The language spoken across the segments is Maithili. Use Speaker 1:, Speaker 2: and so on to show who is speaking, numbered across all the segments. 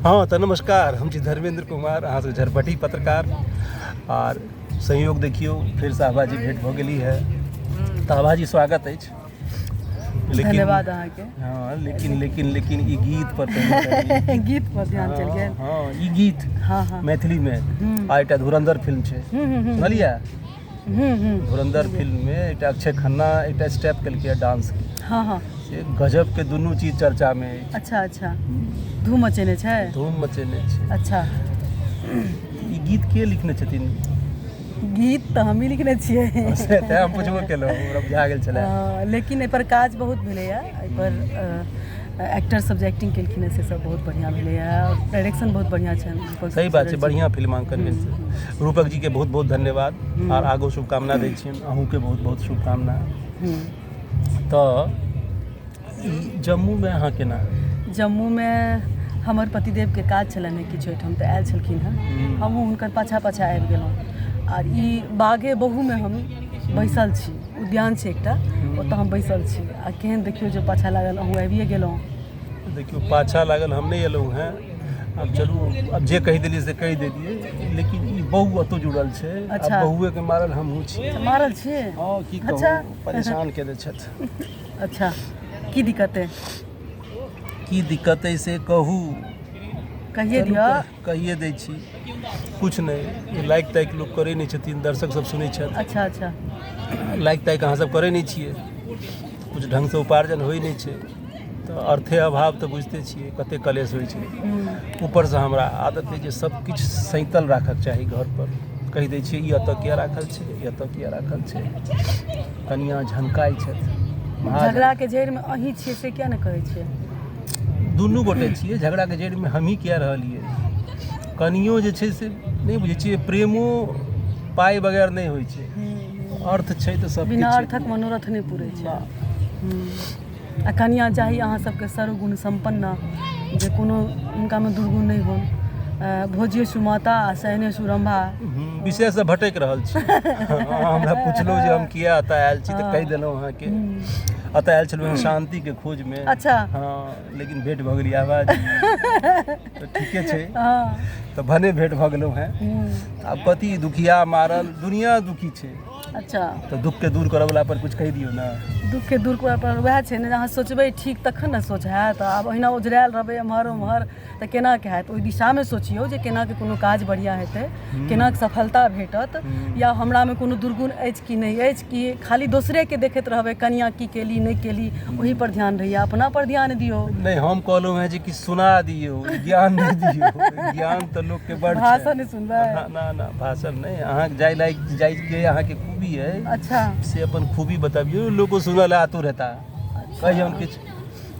Speaker 1: हँ तऽ नमस्कार, हम छी धर्मेंद्र कुमार, अहाँ सब झरपटी पत्रकार। आर संयोग देखियौ, फेरसँ आभाजी भेंट भऽ गेली है। तऽ आभाजी स्वागत अछि। लेकिन
Speaker 2: धन्यवाद अहाँके।
Speaker 1: हँ, लेकिन लेकिन लेकिन ई गीत पर पहिने
Speaker 2: गीत पर ध्यान चलि गेल।
Speaker 1: हँ, ई गीत
Speaker 2: हँ हँ
Speaker 1: मैथिलीमे आ एकटा धुरंधर फिल्म छै, सुनलियै?
Speaker 2: हूँ हूँ
Speaker 1: धुरंधर फिल्ममे एकटा अक्षय खन्ना एकटा स्टेप केलकै डांस के।
Speaker 2: हँ हँ
Speaker 1: से गजब के दुनू चीज चर्चा मे अछि।
Speaker 2: अच्छा अच्छा, धूम मचेने छै।
Speaker 1: धूम मचेने छै।
Speaker 2: अच्छा,
Speaker 1: ई गीत के लिखने छथिन?
Speaker 2: गीत तऽ हमही लिखने छियै।
Speaker 1: से तेँ हम पुछबो केलहुँ, हमरा बुझा गेल छलै।
Speaker 2: लेकिन एहिपर काज बहुत भेलैए। एहिपर एक्टर सब जे एक्टिंग केलखिन हेँ से सब बहुत बढ़िआँ भेलैए आओर डायरेक्शन बहुत बढ़िआँ छनि दीपक
Speaker 1: सही बात छै।
Speaker 2: चटर्जी।
Speaker 1: बढ़िआँ फिल्मांकन भेल छै। रूपक जीके बहुत बहुत धन्यवाद आर आगू शुभकामना दै छियनि। अहूँके बहुत बहुत शुभकामना। तऽ ई जम्मूमे अहाँ केना?
Speaker 2: जम्मूमे हमर पतिदेवके काज छलनि हेँ किछु ओहिठाम, तऽ आयल छलखिन हेँ। हमहूँ हुनकर पाछाँ पाछाँ आबि गेलहुँ। आर ई बागे बहुमे हम बैसल छी, उद्यान छै एकटा, ओतऽ हम बैसल छी आ केहन देखियौ जे पाछाँ लागल अहूँ आबिए गेलहुँ।
Speaker 1: देखियौ, पाछाँ लागल हम नहि एलहुँ हेँ। आब चलू, आब जे कहि देलियै से कहि देलियै, लेकिन ई बहु ओतऽ जुड़ल छै। आ बहुएके मारल हमहूँ छी।
Speaker 2: मारल छियै?
Speaker 1: हँ, की कहू, परेशान केने छथि।
Speaker 2: अच्छा, की दिक्कत अइ?
Speaker 1: की दिक्कत अइ से कहू?
Speaker 2: कहिए दिअ।
Speaker 1: कहिए दै छी। किछु नहि, लाइक ताइक लोक करै नहि छथिन, दर्शक सब सुनै छथि।
Speaker 2: अच्छा अच्छा
Speaker 1: लाइक ताइक अहाँ सब करै नहि छियै, किछु ढङ्गसँ उपार्जन होइ नहि छै, तऽ अर्थे अभाव तऽ बुझिते छियै कते कलेश होइ छै। ऊपरसँ हमरा आदत अइ जे सब किछु सैँतल राखऽके चाही घरपर। कहि दै छियै, ई एतऽ किया राखल छै, ई एतऽ किया राखल छै? कनिआँ झनकाइ छथि।
Speaker 2: झगड़ाके जड़िमे अहीं छियै, से किया नहि कहै छियै?
Speaker 1: दुनू गोटे छियै झगड़ाके जड़िमे। हमही किया रहलियै? कनियो जे छै से नहि बुझै छियै, प्रेमो पाइ बगैर नहि होइ छै। अर्थ छै तऽ सब
Speaker 2: बिना अर्थक मनोरथ नहि पूरै छै। आ कनिआँ चाही अहाँ सबके सर्वगुण सम्पन्न, जे कोनो हुनकामे दुर्गुण नहि होनि। भोज्येषु माता आ शयनेषु रम्भा।
Speaker 1: विषयसँ भटकि रहल छी। अहाँ हमरा पुछलहुँ जे हम किया एतऽ आयल छी, तऽ कहि देलहुँ अहाँके। एतऽ आयल छलहुँ शान्तिके खोजमे। हँ, लेकिन भेंट भऽ गेली आवाज, तऽ ठीके छै। तऽ भने भेंट भऽ गेलहुँ हेँ। आब कथी, दुखिया मारल दुनिया दुखी छै। तऽ दुखके दूर करऽवला पर किछु कहि दियौ ने।
Speaker 2: दुखके दूर करऽ पर वएह छै ने, अहाँ सोचबै ठीक तखन ने सोच हैत। आब ओहिना ओझरायल रहबै एम्हर ओम्हर तऽ केनाके हैत? ओहि दिशामे सोचियौ जे केनाके कोनो काज बढ़िआँ हेतै, केनाके सफलता भेटत, या हमरामे कोनो दुर्गुण अछि कि नहि अछि, कि खाली दोसरेके देखैत रहबै, कनिआँ की केली नहि केली, ओहि पर ध्यान रहैए। अपना पर ध्यान दियौ।
Speaker 1: नहि, हम कहलहुँ हेँ जे किछु सुना दियौ, ज्ञान नहि दियौ। ज्ञान तऽ लोकके बड़ छै।
Speaker 2: भाषण नहि सुनबै?
Speaker 1: ना ना, भाषण नहि। अहाँके जाय लायक जायके अहाँके खूबी अइ। से अपन खूबी बतबियौ, लोको सुनऽ लए आतुर हेता। कहियौन किछु।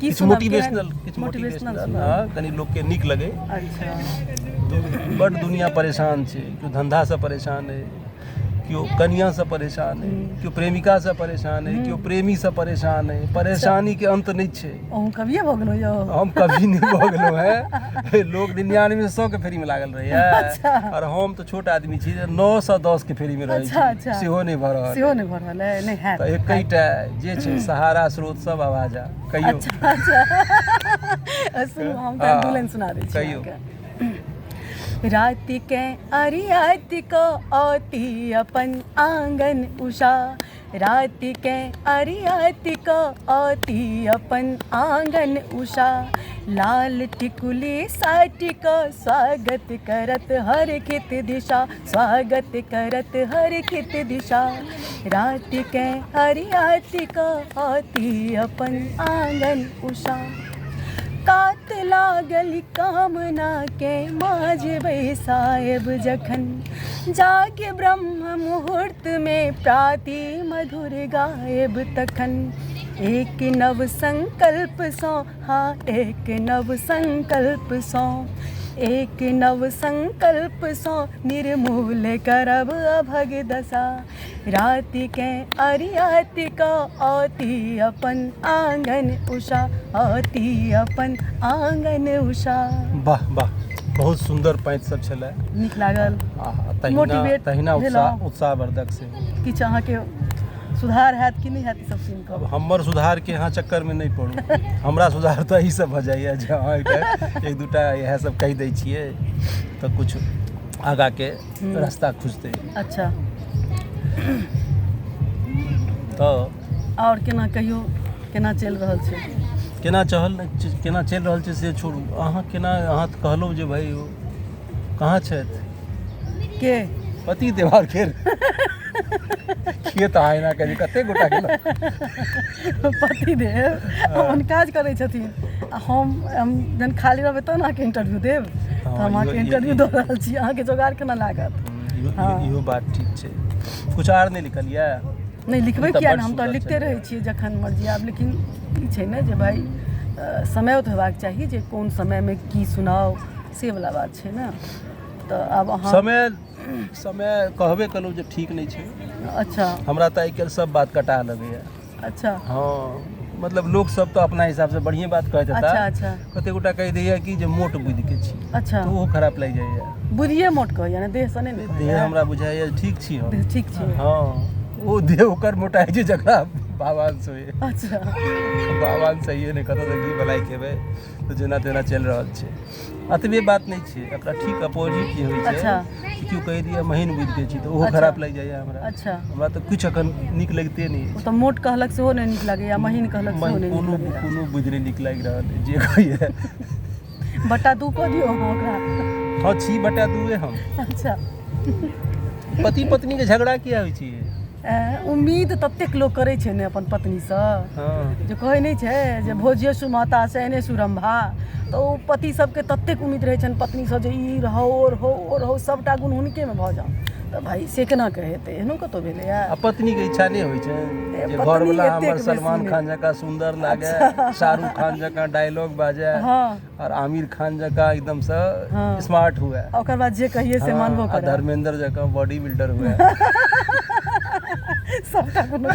Speaker 2: की
Speaker 1: किछु
Speaker 2: सुनब?
Speaker 1: मोटिवेशनल किछु।
Speaker 2: मोटिवेशनल?
Speaker 1: मोटिवेशनल, हँ, कनि लोकके नीक लगै। बड्ड दुनिया परेशान छै। केओ धन्धासँ परेशान अइ, केओ कनिआँसँ परेशान अइ, केओ प्रेमिकासँ परेशान अइ, केओ प्रेमीसँ परेशान अइ। परेशानीके अन्त नहि छै।
Speaker 2: अहूँ कविए भऽ गेलहुँ यौ?
Speaker 1: हम कभी नहि भऽ गेलहुँ हेँ। लोक 99 100 के फेरीमे लागल रहैए आओर हम तऽ छोट आदमी छी जे 9 सँ 10 के फेरीमे रहै छी। सेहो नहि भऽ रहल।
Speaker 2: सेहो नहि भऽ रहल अइ? नहि हैत।
Speaker 1: तऽ एकैटा जे छै सहारा स्रोत सब आवाज आ कहियौ।
Speaker 2: अच्छा, सुनू, हम तऽ दू लाइन सुना दै छी।
Speaker 1: कहियौ।
Speaker 2: अहाँके। राति के अरियाति को औती अपन आंगन उषा, राति के अरियाति को औती अपन आंगन उषा, लाल टिकुली साटि क स्वागत करत हर खित दिशा, स्वागत करत हर खित दिशा, राति के अरियाति क औती अपन आंगन उषा। कात लागल कामना के माझ बैसायब जखन, जाग्य ब्रह्म मुहूर्त में प्राति मधुर गायब तखन, एक नव संकल्प सँ, हाँ, एक नव संकल्प सँ, एक नव संकल्प सँ निर्मूल करब अभग दशा, राति के अरियाति क औती अपन आंगन उषा, औती अपन आंगन उषा।
Speaker 1: वाह वाह, बहुत सुन्दर पाँति सब छलै।
Speaker 2: नीक लागल?
Speaker 1: आहा, तहिना
Speaker 2: मोटिवेट
Speaker 1: तहिना उत्साह
Speaker 2: भेलहुँ?
Speaker 1: उत्साहवर्धक सेहो।
Speaker 2: किछु अहाँके सुधार हैत कि नहि हैत ई सब सुनि
Speaker 1: कऽ? अब हमर सुधारके अहाँ चक्करमे नहि पड़ू। हमरा सुधार तऽ एहिसँ भऽ जाइए जे अहाँ एकटा एक दूटा इएह सब कहि दै छियै तऽ किछु आगाँके रास्ता खुजतै।
Speaker 2: अच्छा।
Speaker 1: तऽ
Speaker 2: आओर केना कहियौ, केना चलि रहल छै?
Speaker 1: केना चहल केना चलि रहल छै से छोड़ू, अहाँ केना, अहाँ तऽ कहलहुँ जे भाइ ओ कहाँ छथि?
Speaker 2: के?
Speaker 1: पति देवार फेर किए तऽ अहाँ एना करी कते गोटा गेल
Speaker 2: पतिदेव अपन काज करै छथिन आ हम जहन खाली रहबै तहन अहाँके इंटरव्यू देब। तऽ हम अहाँके इंटरव्यू दऽ रहल छी, अहाँके जोगाड़ केना लागत?
Speaker 1: इहो बात ठीक छै। किछु आर नहि लिखल यऽ?
Speaker 2: नहि लिखबै किया ने, हम तऽ लिखते रहै छियै जखन मर्जी आब। लेकिन ई छै ने जे भाइ समय तऽ हेबाक चाही जे कोन समयमे की सुनाउ, से वला बात छै ने। तऽ आब अहाँ
Speaker 1: समय समय कहबे केलहुँ जे ठीक नहि छै।
Speaker 2: अच्छा।
Speaker 1: हमरा तऽ आइ काल्हि सब बात कटा लगैए।
Speaker 2: अच्छा।
Speaker 1: हँ, मतलब लोक सब तऽ अपना हिसाबसँ बढ़िएँ बात कहैत हेता।
Speaker 2: अच्छा अच्छा।
Speaker 1: कते गोटा कहि दैए कि जे मोट बुद्धिके छी।
Speaker 2: अच्छा।
Speaker 1: तऽ ओहो खराब लागि जाइए।
Speaker 2: बुद्धिए मोट कहैए ने, देहसँ नहि ने?
Speaker 1: देह हमरा बुझाइए ठीक छी हम।
Speaker 2: ठीक छी।
Speaker 1: हँ, ओ देह ओकर मोटाइ छै जकरा भावांश होइए।
Speaker 2: अच्छा।
Speaker 1: भावांश सहिए नहि, कतऽसँ घी मलाई खेबै तऽ जेना तेना चलि रहल छै। एतबे बात नहि छै, एकरा ठीक अपोजिट जे होइ छै।
Speaker 2: अच्छा।
Speaker 1: केओ कहि दिअ महीन बुझि छी तऽ ओहो खराब लागि जाइए हमरा।
Speaker 2: अच्छा।
Speaker 1: हमरा तऽ किछु एखन नीक लगिते नहि
Speaker 2: अछि। तऽ मोट कहलक सेहो नहि नीक लगैए, महीन कहलक सेहो नहि?
Speaker 1: कोनो कोनो बुझि नहि नीक लागि रहल अछि जे कहैए।
Speaker 2: बट्टा दू कऽ दियौ अहाँ ओकरा।
Speaker 1: हँ, छी बटा दूए हम।
Speaker 2: अच्छा।
Speaker 1: पति पत्नीके झगड़ा किया होइ छै?
Speaker 2: उम्मीद ततेक लोक करै छै ने अपन पत्नीसँ जे कहै नहि छै जे भोज्येषु माता शयनेषु रम्भा, तऽ ओ पति सबके ततेक उम्मीद रहै छनि पत्नीसँ जे ई रहौ ओ रहौ ओ रहौ, सभटा गुण हुनकेमे भऽ जाउ, तऽ भाइ से केना के हेतै? एहनो कतहु भेलैए?
Speaker 1: आ पत्नीके इच्छा नहि होइ छै जे घरवला हमर सलमान खान जकाँ सुन्दर लागै, शाहरुख खान जकाँ डायलॉग बाजै और आमिर खान जकाँ एकदमसँ स्मार्ट हुए,
Speaker 2: ओकर बाद जे कहिए से मानबो
Speaker 1: करे, धर्मेंद्र जकाँ बॉडी बिल्डर हुए,
Speaker 2: सबटा कोनो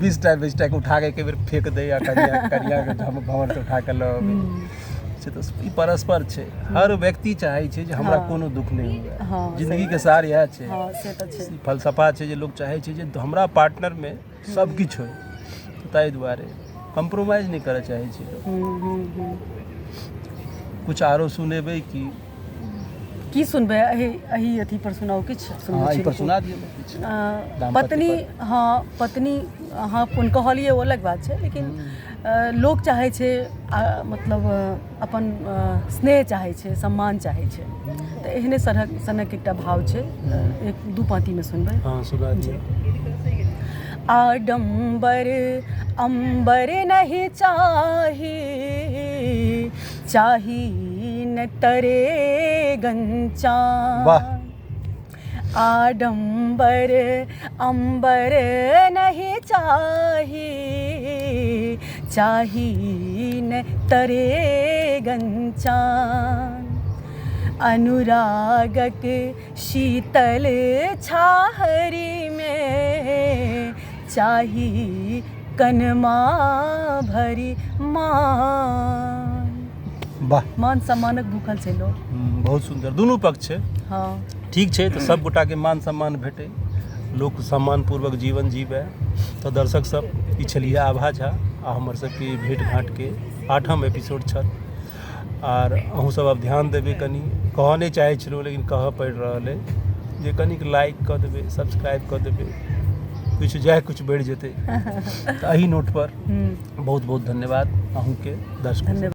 Speaker 1: 20टा 20टा के उठा के एक बेर फेंक दे आ कनिया कनिया के भंवर से उठा के लऽ अबै छै। तऽ ई परस्पर छै, हर व्यक्ति चाहै छै जे हमरा कोनो दुख नहि हुए। जिंदगी के सार इएह छै,
Speaker 2: से तऽ छै,
Speaker 1: फलसफा छै जे लोक चाहै छै जे हमरा पार्टनरमे सब किछु होइ, ताहि दुआरे कम्प्रोमाइज नहि करऽ चाहै छै लोक। किछु आरो सुनेबै की?
Speaker 2: की सुनबै? एहि एहि अथी पर सुनाउ किछु।
Speaker 1: हँ, एहि पर सुना दियौ किछु।
Speaker 2: पत्नी, हँ पत्नी, अहाँ कोन कहलियै ओ अलग बात छै, लेकिन लोक चाहै छै मतलब अपन स्नेह चाहै छै, सम्मान चाहै छै, तऽ एहने सनक सनक एकटा भाव छै, एक दू पाँतीमे सुनबै?
Speaker 1: हँ, सुना दियौ।
Speaker 2: आडम्बर अम्बर नहीं चाही, चाही न तरे गंचा।
Speaker 1: वाह।
Speaker 2: आडम्बर अम्बर नहीं चाही, चाही न तरे गंचा। अनुरागक शीतल छाहरी में चाही कनमा भरी मान।
Speaker 1: वाह।
Speaker 2: मान सम्मानक भूखल छै लोक।
Speaker 1: बहुत सुन्दर, दुनू पक्ष छै।
Speaker 2: हँ,
Speaker 1: ठीक छै, तऽ सब गोटाके मान सम्मान भेटै, लोक सम्मानपूर्वक जीवन जीबै। तऽ दर्शक सब, ई छलियै आभा झा आ हमर सबके भेँट घाँटके 8म एपिसोड छल। आर अहूँ सब आब ध्यान देबै, कनि कहऽ नहि चाहै छलहुँ लेकिन कहऽ पड़ि रहल अइ जे कनिक लाइक कऽ देबै, सब्सक्राइब कऽ देबै, किछु जाए किछु बढ़ि जेतै। तऽ एहि नोटपर बहुत बहुत धन्यवाद अहूँके दर्शक।
Speaker 2: धन्यवाद।